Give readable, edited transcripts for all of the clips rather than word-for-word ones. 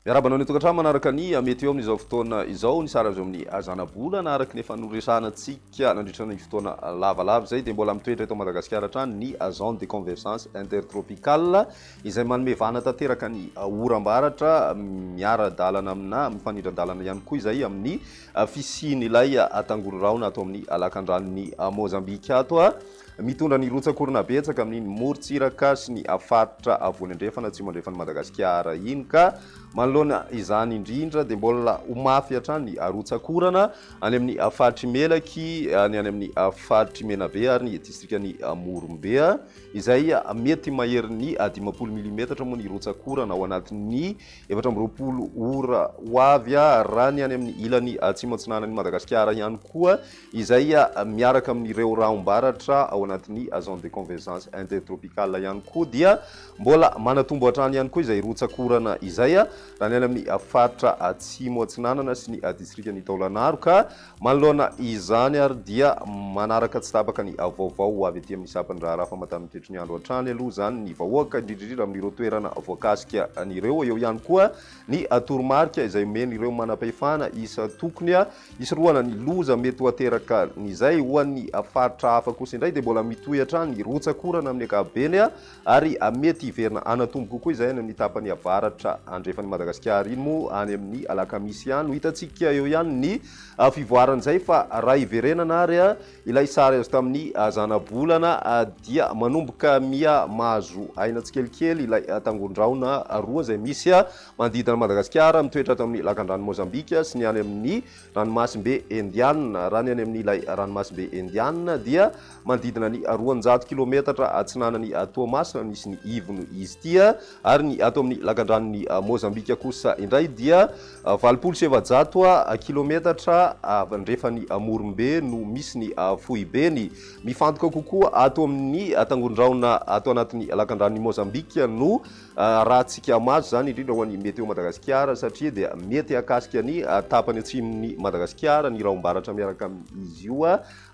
Miarahaba anao ny tokantrano manaraka ny météo amin'izao fotoana izao. Ny sary avy amin'ny zanabolana araka ny efa noresahana antsika nandritra ny fotoana lavalava izay dia mbola mitoetra eto Madagasikara hatrany ny zone de convergence intertropicale izay manome vahana tanteraka ny oram-baratra miara-dalana amina mifanindran-dalana ihany koa izay amin'ny fisian'ilay tangororahona ato amin'ny lakandranon'i Mozambika ato. Mitondra ny rotsak'orona betsaka amin'iny morontsiraka sy ny faritra afovoany andrefana atsimo andrefan'i Madagasikara iny ka manoloana izany indrindra dia mbola ho mafy hatrany ny rotsak'orana any amin'ny faritr'i Melaky, ny any amin'ny faritr'i Menabe ary ny distrikan'i Morombe izay mety maherin'ny 50 milimetatra moa ny rotsak'orana ao anatin'ny 24 ora ho avy raha ny any amin'ny ilany atsimo atsinanan'i Madagasikara ihany koa izay miaraka amin'ireo rahom-baratra ao anatin'ny zone de convergence intertropicale ihany koa dia mbola manatombo hatrany ihany koa izay rotsak'orana izay raha ny any amin'ny faritra atsimo atsinanana sy ny distrikan'i Taolagnaro ka manoloana izany ary dia manaraka tsy tapaka ny vaovao ho avy aty amin'ny sampan-draharaha famantarana ny toetry ny andro hatrany aloha izany ny vahoaka indrindra indrindra amin'ireo toerana voakasika an'ireo eo ihany koa ny toromarika izay omen'ireo manam-pahefana isan-tokony Hisorohana ny loza mety ho aterakan'izay ho an'ny faritra hafa kosa indray dia mbola mitohy hatrany ny rotsak'orana amin'ny ankapobeny ary mety hiverina hanatombo kokoa izay any amin'ny tapany avaratra andrefan'i Madagasikara iny moa any amin'ny alakamisy ihany. Ho hitantsika eo ihany ny fivoaran'izay fa raha hiverenana ary Ilay sary azo tamin'ny zanabolana dia manomboka miha mahazo aina tsikelikely ilay tangoron-drahona roa izay misy manodidina an'i Madagasikara, mitoetra ato amin'ny lakandranon'i Mozambika sy ny any amin'ny ranomasimbe Indiana. Raha ny any amin'ilay ranomasimbe Indiana dia manodidina ny 200 kilometatra atsinanan'i Toamasina no misy ny ivony izy ity ary ny ato amin'ny lakandranon'i Mozambika kosa indray dia 480 kilometatra andrefan'i Morombe no misy ny foibeny. Mifantoka kokoa ato amin'ny tangoron-drahona ato anatin'ny lakandranon'i Mozambika no rahantsika maso izany, indrindra ho an'ny Météo Madagasikara, satria dia mety hahakasika ny tapany atsimon'i Madagasikara ny rahom-baratra miaraka amin'izy io.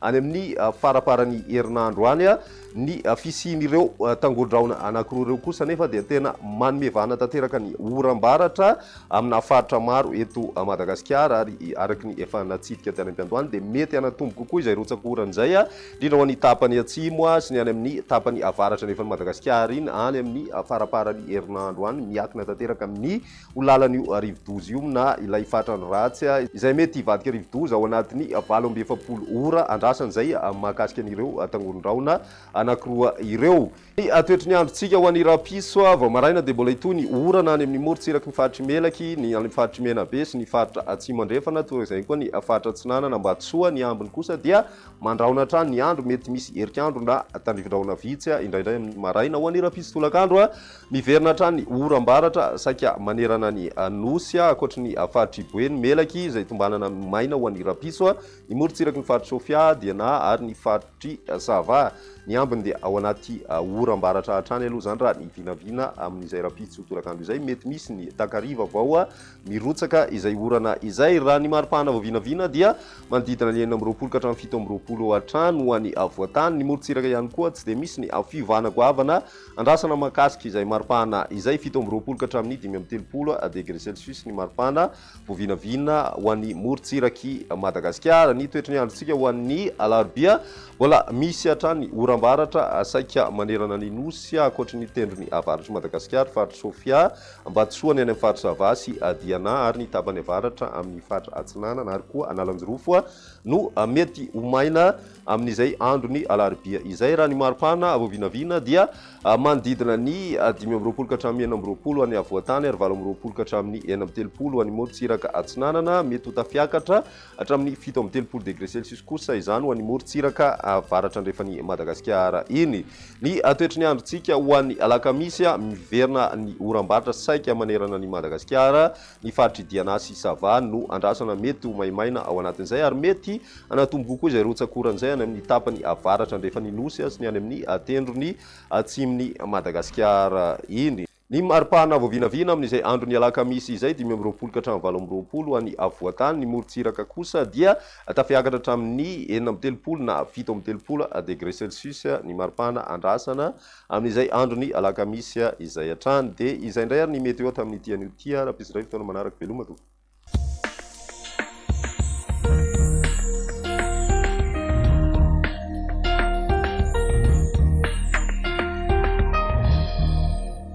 Any amin'ny faramparan'ny herinandro any, ny fisian'ireo tangoron-drahona anankiroa ireo kosa anefa dia tena manome vahana tanteraka ny oram-baratra amina faritra maro eto Madagasikara ary araka ny efa natsidika tany am-piandohana dia mety hanatombo kokoa izay rotsak'orana izay, indrindra ho an'ny tapany atsimo sy ny any amin'ny tapany avaratra andrefan'i Madagasikara iny any amin'ny faramparan'ny herinandro any, miankina tanteraka amin'ny ho lalan'io rivodoza io na ilay fatrany ratsy izay mety hivadika rivodoza ao anatin'ny 48 ora andrasana izay mahakasika an'ireo tangoron-drahona anankiroa ireo. Ny toetry ny androntsika ho an'ny rahampitso vao maraina dia mbola hitohy ny orana any amin'ny morontsiraky ny faritr'i Melaky, ny any amin'ny faritr'i Menabe sy ny faritra Atsimo Andrefana, toa izay koa ny faritra Atsinanana, Ambatosoa. Ny ambiny kosa dia mandrahona hatrany ny andro, mety misy erik'andro na tandrifindrahona vitsy indraindray amin'ny maraina. Ho an'ny rahampitso tolakandro, Miverina hatrany oram-baratra saika manerana ny Nosy, ankoatry ny faritr'i Boeny, Melaky, izay tombanana maina ho an'ny rahampitso, ny morontsiraky ny faritr'i Sofia, Diana ary ny faritr'i Sava. Ny ambiny dia ao anaty oram-baratra hatrany aloha izany raha ny vinavina amin'izay rahampitso tolakandro izay. Mety misy ny takariva vao mirotsaka izay orana izay. Raha ny maripana vao vinavina dia manodidina ny 26 ka hatramin'ny 27 hatrany ho an'ny afovoan-tany. Ny morontsiraka ihany koa tsy dia misy ny fiovana goavana Andrasana mahakasika izay maripana izay, 27 ka hatramin'ny 35 degre celsius ny maripana voavinavina ho an'ny morontsirak'i Madagasikara. Ny toetry ny androntsika ho an'ny alarobia, mbola misy hatrany oram-baratra saika manerana ny Nosy ankoatry ny tendrony avaratr'i Madagasikara, faritr'i Sofia, Ambatosoa, ny any amin'ny faritra Sava sy Diana ary ny tapany avaratra amin'ny faritra Atsinanana ary koa Analanjirofo no mety ho maina Amin'izay andron'ny alarobia izay, raha ny maripana vao vinavina dia manodidina ny 25 ka hatramin'ny 26 any afovoan-tany ary 28 ka hatramin'ny 36 any morontsiraka atsinanana. Mety ho tafiakatra hatramin'ny 37 degre celsius kosa izany ho an'ny morontsiraka avaratra andrefan'i Madagasikara iny. Ny toetry ny androntsika ho an'ny alakamisy, miverina ny oram-baratra saika manerana an'i Madagasikara. Ny faritr'i Diana sy Sava no andrasana mety ho maimaina ao anatin'izay ary mety hanatombo kokoa izay rotsak'orana izay any amin'ny tapany avaratra andrefan'ny Nosy sy ny any amin'ny tendrony atsimon'i Madagasikara iny. Ny maripana voavinavina amin'izay andron'ny alakamisy izay, 25 ka hatramin'ny 28 any afovoan-tany, ny morontsiraka kosa dia tafiakatra hatramin'ny 36 na 37 degré celsius ny maripana andrasana amin'izay andron'ny alakamisy izay hatrany. Dia izay indray ary ny météo tamin'ity anio ity, rahampitso indray fotoana manaraka. Veloma tompoko.